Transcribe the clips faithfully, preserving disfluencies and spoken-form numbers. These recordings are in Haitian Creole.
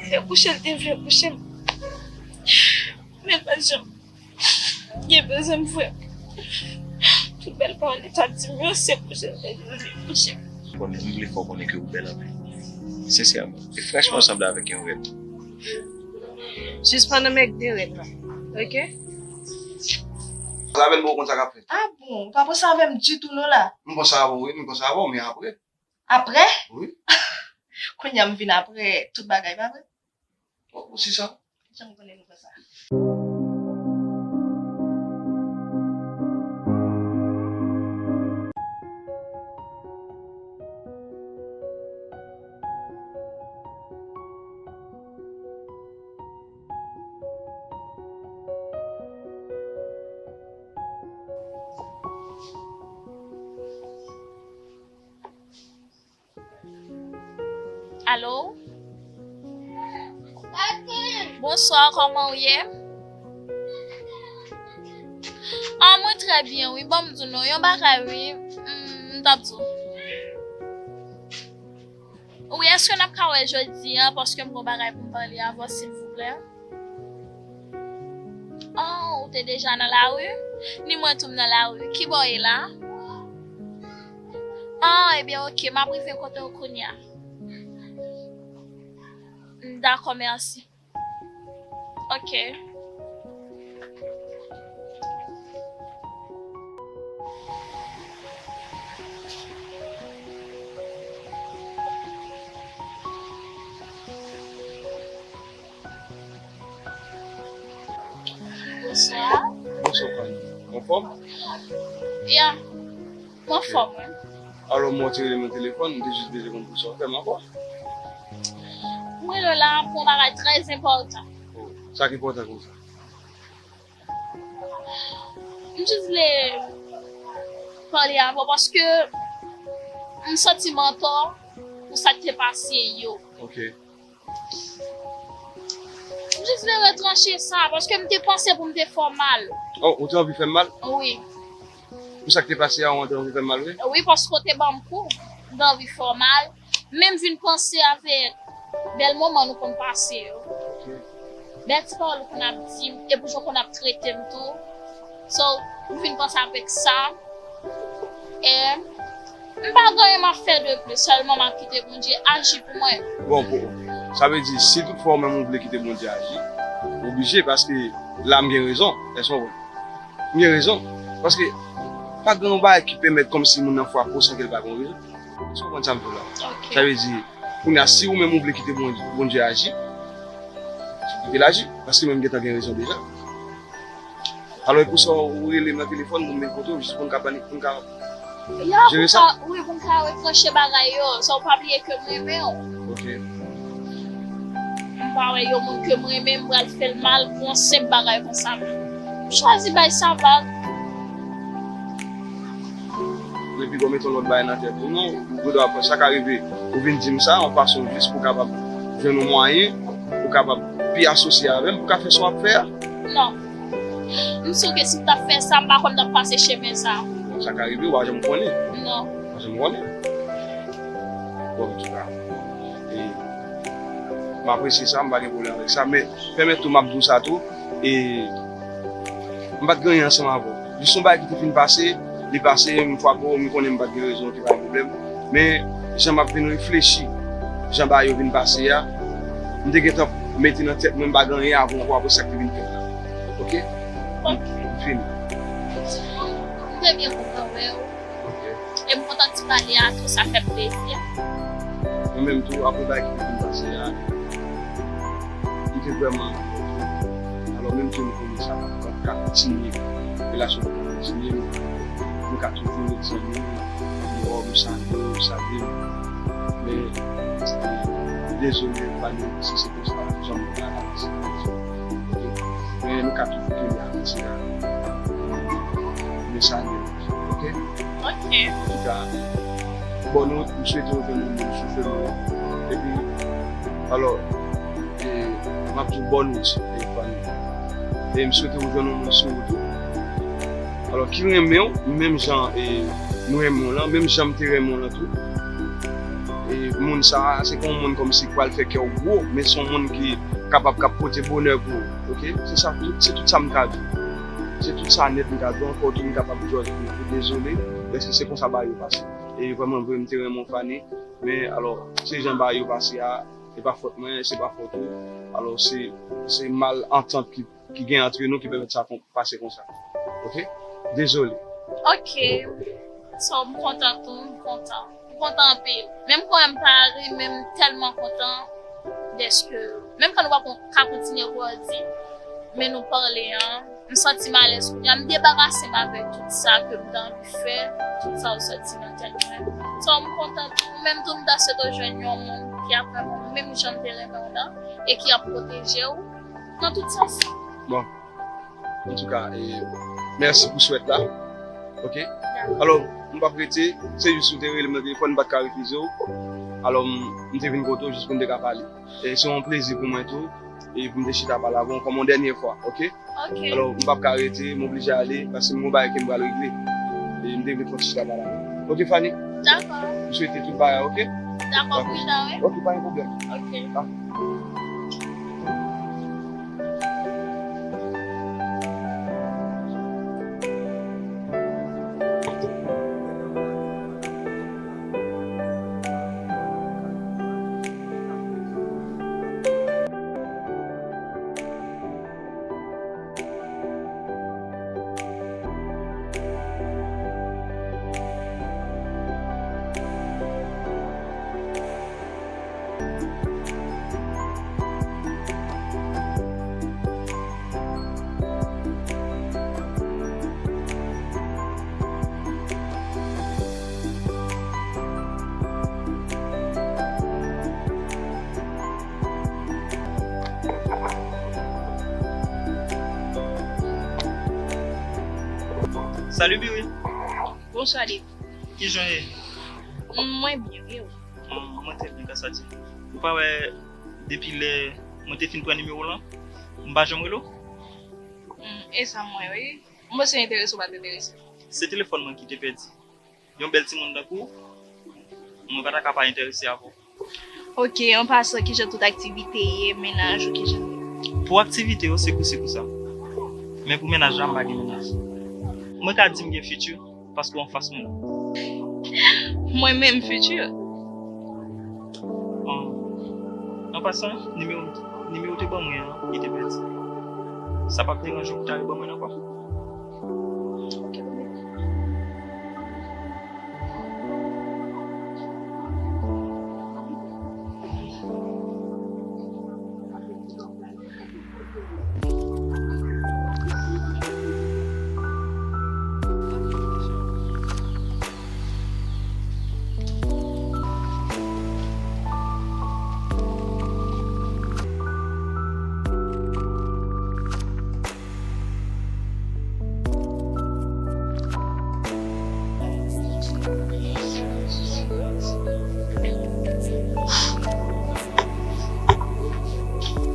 Se kouche l te vle kouche m. Men l pa t janm gen bezwen m, frè. Tout bèl pawòl li t ap di m yo, se kouche l te vle kouche m. Konnen, m vle fè w konnen ke ou bèl anpil. Sensèman. E franchman, w sanble avèk yon rèn. Jis pandan m ap de rèn nan. Oke? Sa avè l, mwen konn sa k ap fèt. Ah bon, ou pa panse avè m ditou non la? M panse avè w, wi, m panse avè w, men apre. Apre? Wi. Kounye a m vin apre tout bagay, pa vre? Bon, se sa. Jan m konnen nou fè sa. Alo? Bonswa, kòman w ye? Ah, mwen trè byen, wi. Ban m di w non, yon bagay, wi. Mm, m t ap di w. Wi, èske n ap ka wè jodi a? Paske m gen yon bagay pou m pale avè w, silvouplè. Oh, ou te deja nan lari? Ni mwen tou m nan lari. Ki bò w ye la? Ah, ebyen, oke, m ap rive kote w kounye a. Dakò, mèsi. Oke. Bonswa. Bonswa, Fanny. Anfòm? Ya. M anfòm, wi. Alò, mwen te rele nan telefòn, m te jis bezwen konn pou sa w fè m ankò. M rele w la pou yon bagay trè enpòtan. Oh, sa ki enpòtan konsa? M jis vle pale avè w paske m santi m antò pou sa k te pase yo. Ok. M jis vle retranche sa, paske m te panse pou m te fè w mal. Oh, ou te anvi fè m mal? Wi. Pou sa k te pase a, ou te anvi fè m mal, wi? Wi, paske w te ban m kou, m te anvi fè w mal. Men m vin panse avèk bèl moman nou konn pase yo. Ok. Bèl ti pawòl ou konn ap di m, epi jan w konn ap trete m tou. So, m vin panse avèk sa. E m pa gen anyen m ap fè de plis, sèlman m ap kite Bondye aji pou mwen. Bon, pou, sa vle di, si toutfwa ou menm ou vle kite Bondye aji, ou oblije, paske la m gen rezon, èske w konprann? M gen rezon, paske pa gen yon bagay ki pèmèt kòmsi moun nan frape w san ke l pa gen yon rezon. Èske w konprann sa m di w la? Ok. Sa vle di, kounye a, si ou menm ou vle kite Bondye, Bondye aji, kite l aji, paske mwen m gentan gen rezon deja. Alò, e pou sa ou rele m nan telefòn pou m vin kote w, jis pou n ka plani-, pou n ka jere sa? Ya, pou n ka, wi, pou n ka retranche bagay yo, san w pa bliye ke m renmen w. Ok. M pa wè yon moun ke m renmen, m pral fè l mal pou yon senp bagay konsa. M chwazi bay sa vag. Epi bon, mete yon lòt bagay nan tèt ou, non? Ou dwe ap, sa ka rive, ou vin di m sa, yon fason jis pou w kapab jwenn yon mwayen, pou w kapab pi asosye avè m, pou w ka fè sa w ap fè a. Non. M si ke si m t ap fè sa, m pa kwè m t ap pase chemen sa. Bon, sa ka rive, w pa janm konnen. Non. W pa janm konnen. Bon, antouka, e, m apresye sa, m pa gen pwoblèm avèk sa, men pèmèt tou m ap di w sa tou, e, m pa t gen anyen ansanm avè w. Jis yon bagay ki te fin pase, li pase, m frape w, m konnen m pa t gen rezon, te pa gen pwoblèm. Men, jan m ap vin reflechi, jan bagay yo vin pase a, m te gentan mete nan tèt mwen m pa gen anyen avè w ankò apre sa k te vin fèt la. Ok? Ok. M fini. M te byen kontan wè w. Ok. E m kontan ti pale a tou, sa fè m plezi. Mwen menm tou, apre bagay ki te vin pase a, m te vrèman, alò, menm ke m konnen sa pa t ka kontinye, relasyon pa t ka kontinye, nou ka toujou ret zanmi, m wè w, m salye w, ou salye m. Men, dezole, pa de si se konsa, janm pa la, se konsa. Ok? Men nou ka toujou kenbe avanse la. Men salye w. Ok? Ok. Antouka, bòn wout, m swete w jwenn yon moun sou chemen w. Epi, alò, e, m ap di w bòn wout, e, Fanny. E m swete w jwenn yon moun sou wout ou. Alò, ki renmen w, menm jan, e, nou renmen w lan, menm jan m te renmen w lan tou. E, Moun sa a, se pa yon moun kòmsi k pral fè kè w gwo, men se yon moun ki kapab k ap pote bonè pou ou, oke? Se sa, se tout sa m ka di. Se tout sa nèt m ka di. Ankò tou, m kapab jòj pou, pou dezole, paske se konsa bagay yo pase. E vrèman vre, m te renmen w, Fanny, men alò, se jan bagay yo pase a, e pa fòt mwen, se pa fòt ou. Alò, se, se mal antant ki ki gen antre nou ki pèmèt sa kon- pase konsa. Oke? Dezole. Ok. So, m kontan tou, m kontan. M kontan anpil. Menm kwen m pa ri, men m tèlman kontan dèske, menm kan nou pa kon- ka kontinye grandi, men nou pale an, m santi m alèz kounye a, m debakase m avèk tout sa ke m te anvi fè, tout sa ou soti nan tèt mwen. So, m kontan tou, menm tou m ta swete w jwenn yon moun ki ap renmen w menm jan m te renmen w lan, e ki ap pwoteje w nan tout sans. Bon. Antouka, e, mèsi pou swèt la. Oke? Alò, m p ap rete, se jis ou te rele m nan telefòn, m pa t ka refize w. Alò, m, m te vin kote w jis pou n te ka pale. E se yon plezi pou mwen tou, e pou m te chita pale avè w ankò yon dènye fwa, oke? Alò, m p ap ka rete, m oblije ale, paske m gen yon bagay ke m pral regle. E m te vle fè yon ti chita pale avè w. Oke, Fanny? Dakò. M swete tout bagay, oke? Dakò, pou jan, wi. Oke, pa gen pwoblèm. Oke. Dakò. Salut Biwi. Bonswa Dave. Kijan w ye? Mwen byen, e ou? Mwen trè byen, gras a Dye. Ou pa wè depi lè mwen te fin pran nimewo w lan, m pa janm rele w? E sa m wè wi. M panse enterese ou pa t enterese. Se telefòn mwen ki te pèdi. Yon bèl timoun tankou w, mwen pa ta ka pa enterese avè w. Ok, an pasan, kijan tout aktivite ye, mennaj ou, kijan l ye? Pou aktivite yo, se kou se kou sa. Men pou mennaj la, m pa gen mennaj. Mwen ka di m gen fiti, paske w anfas mwen la. Mwen menm, fiti? An, an pasan, nimewo, nimewo w te ban mwen an, li te pèdi. Sa p ap deranje w pou w ta reban mwen l ankò?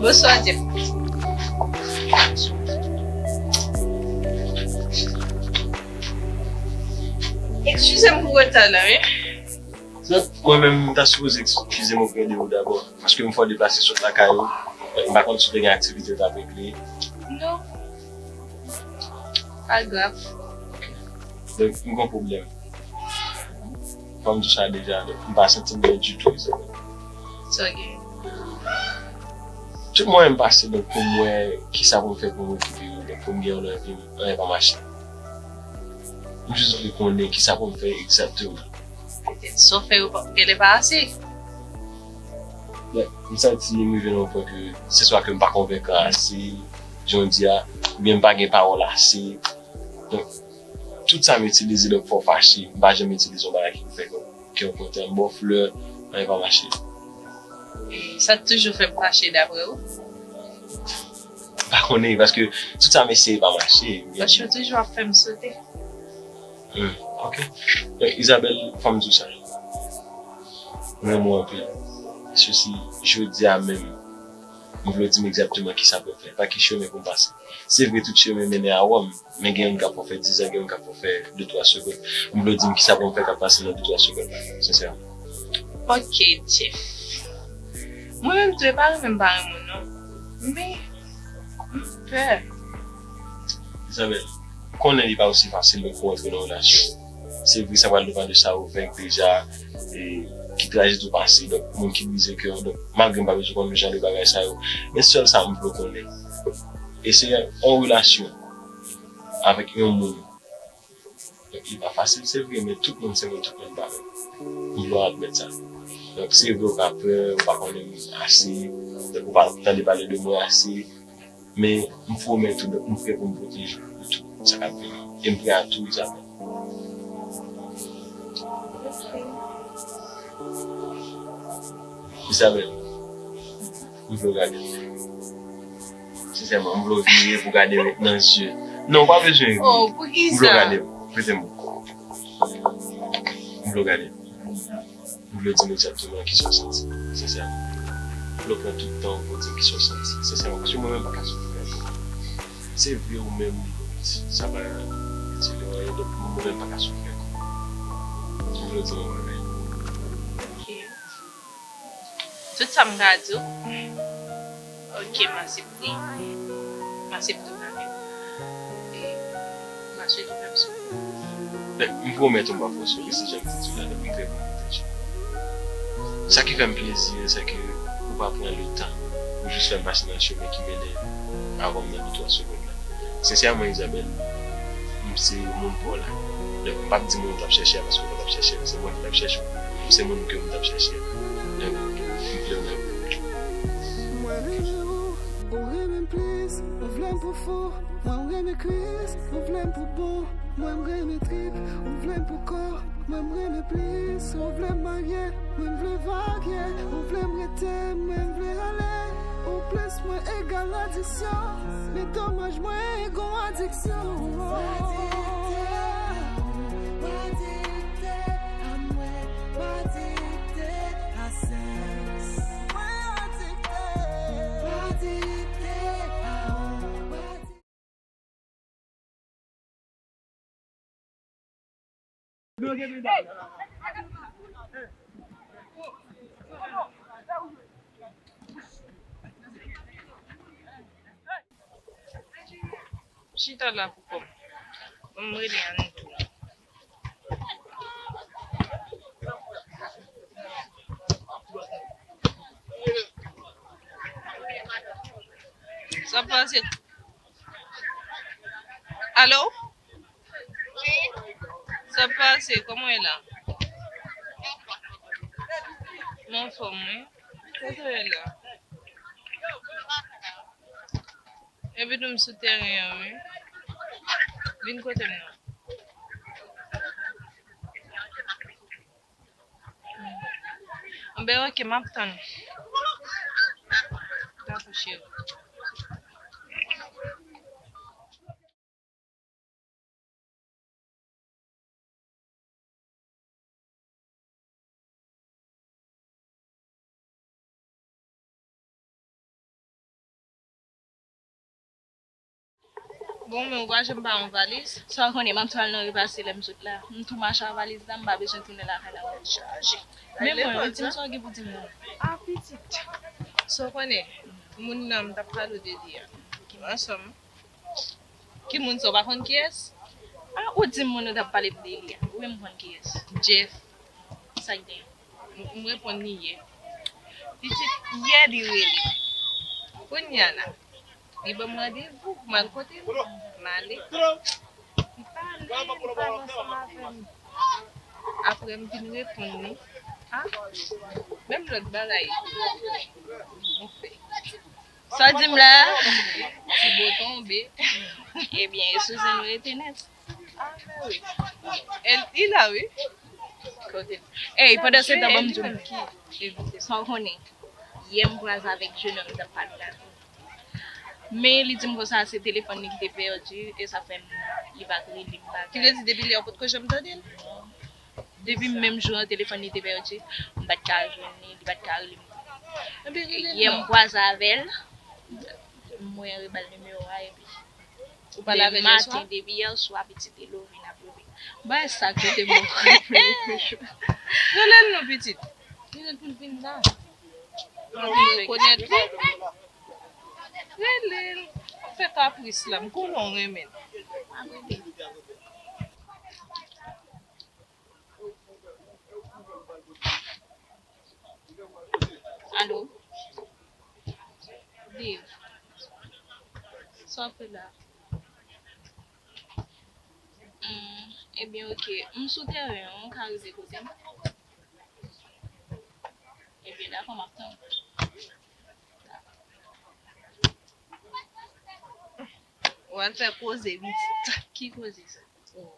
Bonswa Jeff. Eskize m pou reta la wi. Mwen menm m ta sipoze eskize m oprè de ou dabò, paske m fè w deplase sot lakay ou. M pa konn si w te gen aktivite w t ap regle. Non. Pa grav. Donk m gen yon pwoblèm. Fò m di w sa deja, donk m pa santi m byen ditou, Isabelle. Sa w gen? Tout mwayen m pase, donk pou m wè kisa pou m fè pou m okipe yo, donk pou m gen yon lòt vi, anyen pa mache. M jis vle konnen kisa pou m fè egzakteman. Petèt sa w fè yo pa- genlè pa ase. Donk m santi m rive nan yon pwen ke se swa ke m pa konvenkan ase, jan w di a, oubyen m pa gen pawòl ase. Donk, tout sa m itilize, donk fò w fache. M pa janm itilize yon bagay ki pou fè kè w kontan. M ba w flè, anyen pa mache. Sa t toujou fè m fache dapre ou? M pa konnen, paske tout sa m eseye pa mache. Paske w toujou ap fè m sote. Hmm, ok. Donk, Isabelle, fò m di w sa. M renmen w anpil. Sesi, jodi a menm, m vle w di m egzakteman kisa pou m fè, pa ki chemen pou m pase. Se vre, tout chemen mennen a Wòm, men gen youn k ap fè w fè diz an, gen youn k ap fè w fè de twa segonn. M vle w di m kisa pou m fè k ap pase nan de twa segonn la, sensèman. Ok, Jeff. Mwen menm tou, e pa renmen m pa renmen w non. Men, m pè. Isabel, konnen li pa osi fasil lè pou w antre nan relasyon. Se vre, sa pral depann de sa ou fè deja, e, ki trajedi ou pase, donk, moun ki brize kè w, donk, malgre m pa bezwen konn jan de bagay sa yo, men sèl sa m vle w konnen. E se yon relasyon avèk yon moun. Donk, li pa fasil, se vre, men tout moun se moun, tout moun pa menm. M vle w admèt sa. Donk, se vre, ou ka pè, ou pa konnen m ase, donk, ou pa tande pale de mwen ase, men m pwomèt ou, donk, m prè pou m pwoteje w pou tout sa k ap vini. E m prè a tou, Isabel. Isabel, m vle w gade m. Sensèman, m vle w vire pou w gade m nan zye. Non, w pa bezwen ri. Oh, poukisa? M vle w gade m. Prete m. M vle w gade m. M vle w di m egzakteman kisa w santi. Sensèman. M vle w pran tout tan w pou w di m kisa w santi. Sensèman, paske mwen menm m pa ka soufri ankò. Se vre ou menm, sa pa itile w anyen, donk mwen menm pa ka soufri ankò. M vle w di m yon bagay. Ok. Tout sa m ka di w. Ok, m aksepte. M aksepte w kanmenm. E m pa swete w fè m soufri. Men, m pwomèt ou m p ap fè w soufri, se jan m te di w la, donk m prè pou m pwoteje w. Sa ki fè m plezi, se ke ou pa pran le tan pou jis fè m pase nan chemen ki mennen avan m nan de twa segonn la. Sensèman, Isabel, m se moun pa w la. Donk, m p ap di moun ou t ap chèche a paske ou pa t ap chèche l. Se mwen ki t ap chèche w. Ou se moun ke m t ap chèche a. Donk, m vle w nan vi m. Mwen renmen w, ou renmen m plis, ou vle m pou fou. Mwen, m renmen kwis, ou vle m pou bon. Mwen, m renmen trip, ou vle m pou kò. Mwen, m renmen plis, ou vle m marye. Mwen, m vle varye, ou vle m rete, mwen, m vle ale. Ou plis mwen egal adiksyon, men domaj mwen gon adiksyon. Adikte, adikte a mwen, adikte a sèks. Mwen adikte, adikte a ou. Chita la pou kò m. Ban m rele Ann tou. Sa pase? Alo? Sa pase? Kòman w ye la? Mwen anfòm, wi. Kote w ye la? Epi tou m sou teren an, wi. Vin kote m nan. Anben, ok, m ap tann. Dakò, cheri. Bon, men ou pa janm ba yon valiz? Sa w konnen, m ap tou al nan repase lè m sot la. M tou mache ak valiz la, m pa bezwen tounen lakay la pou l chaje. Men mwen, ou di m sa w gen pou di m non. A, pitit. Sa w konnen, moun nan m t ap pale w de li a. Ansanm. Ki moun sa, w pa konn kiyès? A, ou di m moun ou t ap pale m de li a. Wi, m konn kiyès. Jeff. Sa k gen? M, m reponn li yè. Pitit, yè li rele. Kounye a la, li ban m randevou pou m al kote l. M ale. M pale, li pale ansanm avè m. Apre, m vin reponn li. A, menm lòt bagay. Mwen fè. Sa w di m la? Ti bo tonbe. Ebyen, e sou zen nou rete nèt. A, men wi. El, li la, wi. Kote l? Ey, pandan se tan, ban m di w. Sa w konnen, yè m kwaze avèk jenòm m t ap pale w la tou. Men li di m konsa se telefòn li ki te pèdi, e sa fè m, li pa t rele m bagay. Ki vle di depi lè a ou potko janm tande l? Depi menm jou an, telefòn li te pèdi, m pa t ka jwenn li, li pa t ka rele m. Ebyen, rele l non. Yè m kwaze avè l, m wè rebal nimewo a, epi ou pale avè l yè swa? Depi maten, depi yè swa, pitit e love n ap love. Bay sa kote m. Rele l non, pitit. Pou l vin la. Pou l rekonèt li. Rele l. Fè kapris la. M konnen w renmen l. Alo? Dave. Sa w ap fè la? Hmm, ebyen, oke. M sou tèren an, ou ka rive kote m? Ebyen, dakò, m ap tann ou. W al fè koze, pitit. Ki koze sa? Oh.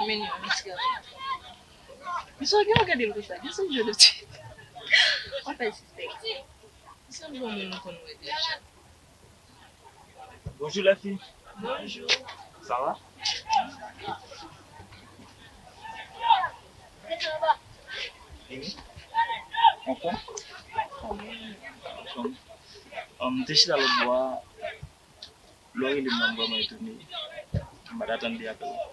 Men yon ti gason. Misye gen yon gade l konsa, gen sou jwe de ti. Ou fè sispèk. Se yon bon moun nou konn wè deja. Bonjour les filles. Bonjour. Ça va? Anfòm? Anfòm. Um, m te chita lòt bò a. Lè w rele m nan, m vrèman etone. M pa t atann de apèl la.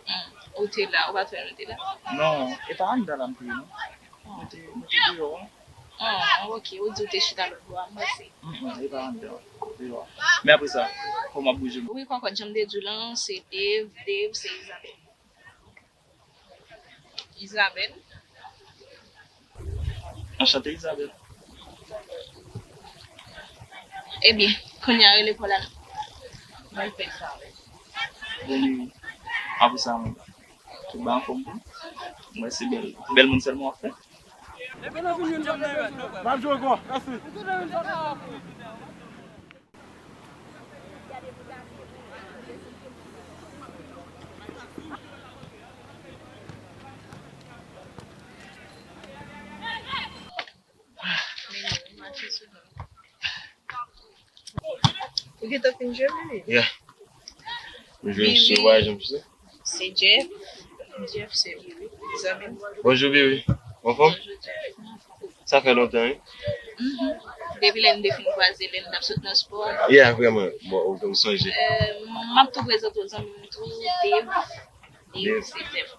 Hmm. Ou te la, ou pa t wè nou te la? Non, e pa anndan la m te ye, non. Mwen te, mwen te deyò, wi. Oh, ok, ou di ou te chita lòt bò a, m panse. Mm, mm, e pa anndan, deyò. Men apre sa, fò m ap bouje m. Wi, kòkòt, jan m te di w lan, se Dave, Dave, se Isabelle. Isabelle. Anchante, Isabelle. Ebyen, kounye a rele Paul la. Mwen fè sa, wi. Bon, li, apre sa, mwen. Tout bagay anfòm tou. Mwen se bèl, bèl moun sèlman w ap fè. N ap jwe ankò. Mèsi. Ou gentan fin jwe, Bibi? Yeah. M jwe sou vwayajan pise. Se Jeff. Jeff, se Bibi. Zanmi m. Bonjou, Bibi. Anfòm? Bonjou, Jeff. Sa fè lontan, wi. Mhm. Depi lè n te fin kwaze, lè n t ap sot nan spò. Yeah, vrèman. Bon, ou, ou sonje. Euh, m ap tou prezante w zanmi m tou, Dave. Dave, Dave. Se Jeff.